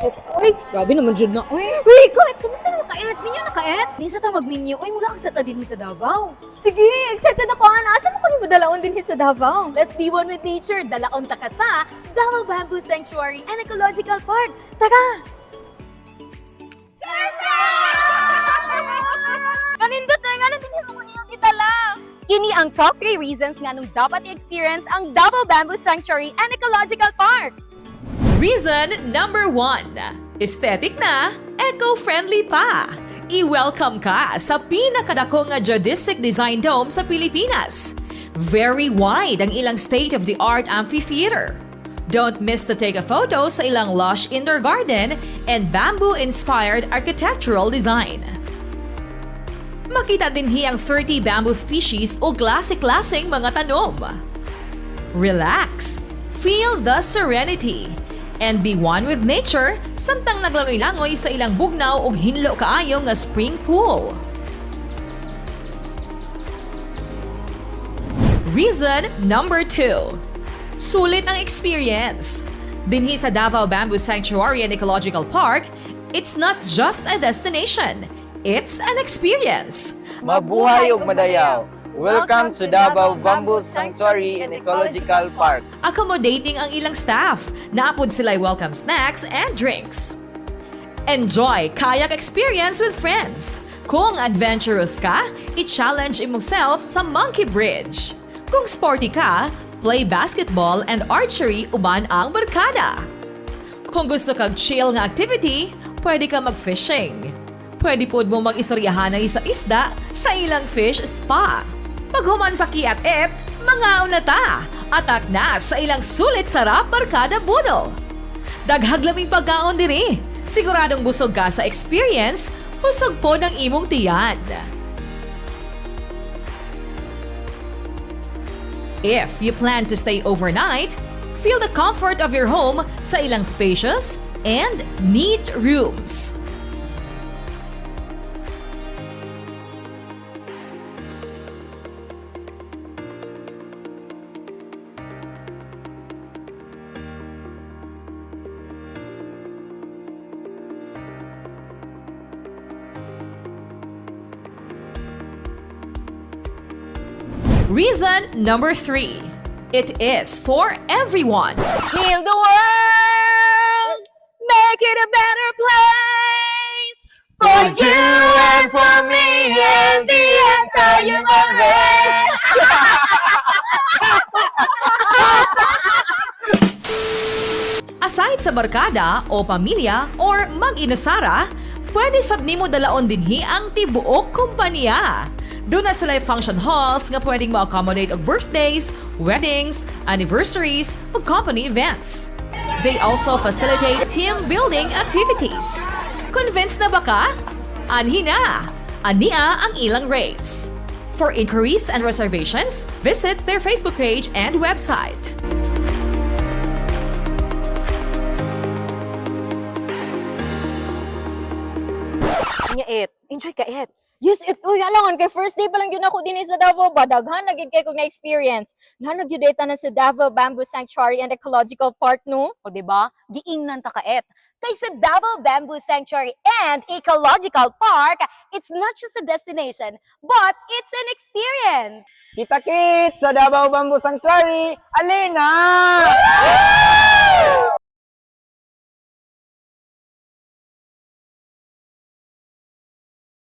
Busok. Uy, grabe naman jud na. Uy, Uy, Kot, kamusta naman ka-et? Minyo na ka-et? Di sa ta magminyo. Uy, mula ang sa ta din sa Davao. Sige, excited ako. Ana, asa mo ko ni dalaon din sa Davao? Let's be one with nature. Dalaon ta ka sa Davao Bamboo Sanctuary and Ecological Park. Tara! Kanindot na nga natin yung iyong gitala. Kini ang top 3 reasons nga nung dapat i-experience ang Davao Bamboo Sanctuary and Ecological Park. Reason number 1. Aesthetic na, eco-friendly pa. I-welcome ka sa pinakadako nga geodesic design dome sa Pilipinas. Very wide ang ilang state-of-the-art amphitheater. Don't miss to take a photo sa ilang lush indoor garden and bamboo-inspired architectural design. Makita din hi ang 30 bamboo species o klase-klaseng mga tanom. Relax, feel the serenity, and be one with nature samtang naglangoy-langoy sa ilang bugnaw ug hinlo kaayo nga spring pool. Reason number 2. Sulit ang experience. Dinhi sa Davao Bamboo Sanctuary and Ecological Park, it's not just a destination, it's an experience. Mabuhay ug madayaw. Welcome to Davao Bamboo Sanctuary and Ecological Park. Accommodating ang ilang staff. Naapod sila'y welcome snacks and drinks. Enjoy kayak experience with friends. Kung adventurous ka, i-challenge imong self sa Monkey Bridge. Kung sporty ka, play basketball and archery uban ang barkada. Kung gusto kag chill nga activity, pwede ka mag-fishing. Pwede pod mo mag-istoryahanay sa isda sa ilang fish spa. Paghuman sa kiat et, mga na ta. Atak na sa ilang sulit sarap barkada budol. Daghag laming pagkaon diri. Siguradong busog ka sa experience, busog po ng imong tiyan. If you plan to stay overnight, feel the comfort of your home sa ilang spacious and neat rooms. Reason number 3. It is for everyone. Heal the world! Make it a better place! For you and for me and the entire human race! Aside sa barkada o pamilya or mag-inasara, pwede sab nimo dalaon dinhi ang tibuok kumpanya. Doon na sila function halls nga pwedeng ma-accommodate og birthdays, weddings, anniversaries, ug company events. They also facilitate team building activities. Convinced na ba ka? Anhi na! Ania ang ilang rates. For inquiries and reservations, visit their Facebook page and website. Nya it. Enjoy ka it. Yes, it uy, alangan kay first day pa lang yun ako din sa Davao ba daghan na gyud kay kog na experience. Nanog gyud na sa Davao Bamboo Sanctuary and Ecological Park, no? O diba? Giingnan ta ka it. Kay sa Davao Bamboo Sanctuary and Ecological Park, it's not just a destination, but it's an experience. Kita kits sa Davao Bamboo Sanctuary. Alina!